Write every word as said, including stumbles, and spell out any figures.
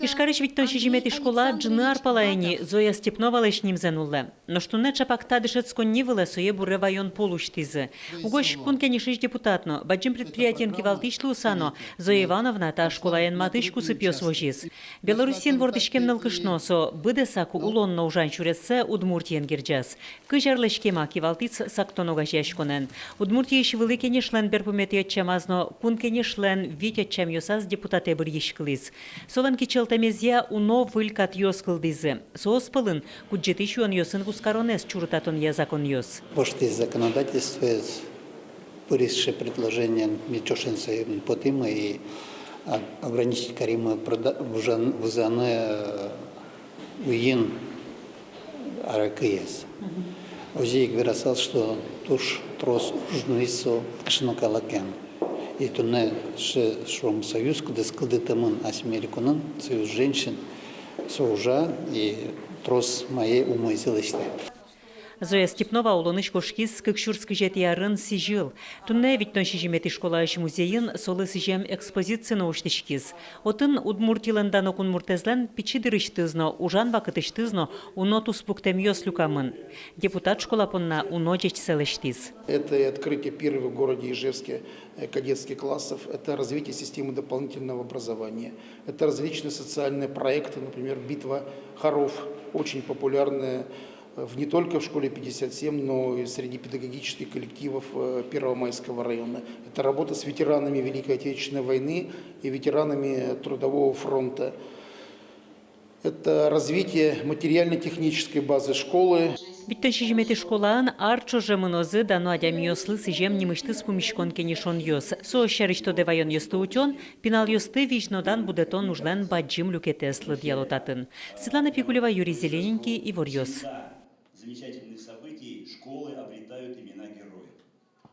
Ижкарысь витьтон сизьыметӥ школа ӝыны ар пала ини Зоя Степновалэсь нимзэ нуллэ. Нош туннэ чапак та дышетсконни вылэ сое буре ваён пол усьтӥзы. Угось Кун Кенешысь депутат но, бадӟым предприятиен кивалтӥсь луыса но, Зоя Ивановна та школаен матысь кусыпъёс возиз. Белоруссиын вордӥськем нылкышно, со быдэсак улон но ужан сюрессэ Удмуртиен герӟаз. Кызь арлэсь кема кивалтӥз сактон огазеяськонэн. Удмуртиысь Вылӥ Кенешлэн берпуметӥ ӧтчамаз но Кун Кенешлэн вить ӧтчамъёсаз депутатэ быръиськылӥз. Солэн кичӧлтэмезъя уно выль катъёс кылдӥзы. Соос пӧлын кудӟытӥсь юонъёсын вузкаронэз чурытатонъя законъёс. Воштӥз законодательствоез, пыриз сыӵе предложениен, ми ӵошен сое потӥмы и, а, ограничить каримы прода-, вузан-, вузаны, э, уйин аракыез. Озьы ик верасал, что туж трос уж нуиз со кышно калыкен. И туннэ сыӵе, шуом, союз, кудӥз кылдытэмын асьме элькунын, Союз женщин, со ужа и трос мае умойзэ лэсьтэ. Зоя Степнова улонысь кошкиз кык сюрс кызетӥ арын сӥзьыл. Туннэ витьтон сизьыметӥ школаысь музейын солы сӥзем экспозици но усьтӥськиз. Отын Удмуртилэн дано кунмуртэзлэн пичи дырысьтыз но, ужан вакытысьтыз но уно туспуктэмъёс люкамын. Депутат школа понна уно ӟечсэ лэсьтӥз. Это и открытие первых в городе Ижевске, э, кадетских классов, это развитие системы дополнительного образования, это различные социальные проекты, например, «Битва хоров», очень популярная, э, в, не только в школе пятьдесят семь, но и среди педагогических коллективов, э, Первомайского района. Это работа с ветеранами Великой Отечественной войны и ветеранами Трудового фронта. Это развитие материально-технической базы школы. Витьтон сизьыметӥ школаын ар ӵоже мынозы дано адямиослы сӥзем нимысьтыз пумиськон-кенешонъёс. Соос сярысь тодэ ваёнъёсты утён, пиналъёсты визьнодан будэтон ужлэн бадӟым люкетэз лыдъяло татын. Светлана Пикулева, Юрий Зелененький, «Иворъёс». Замечательных событий школы обретают имена героев.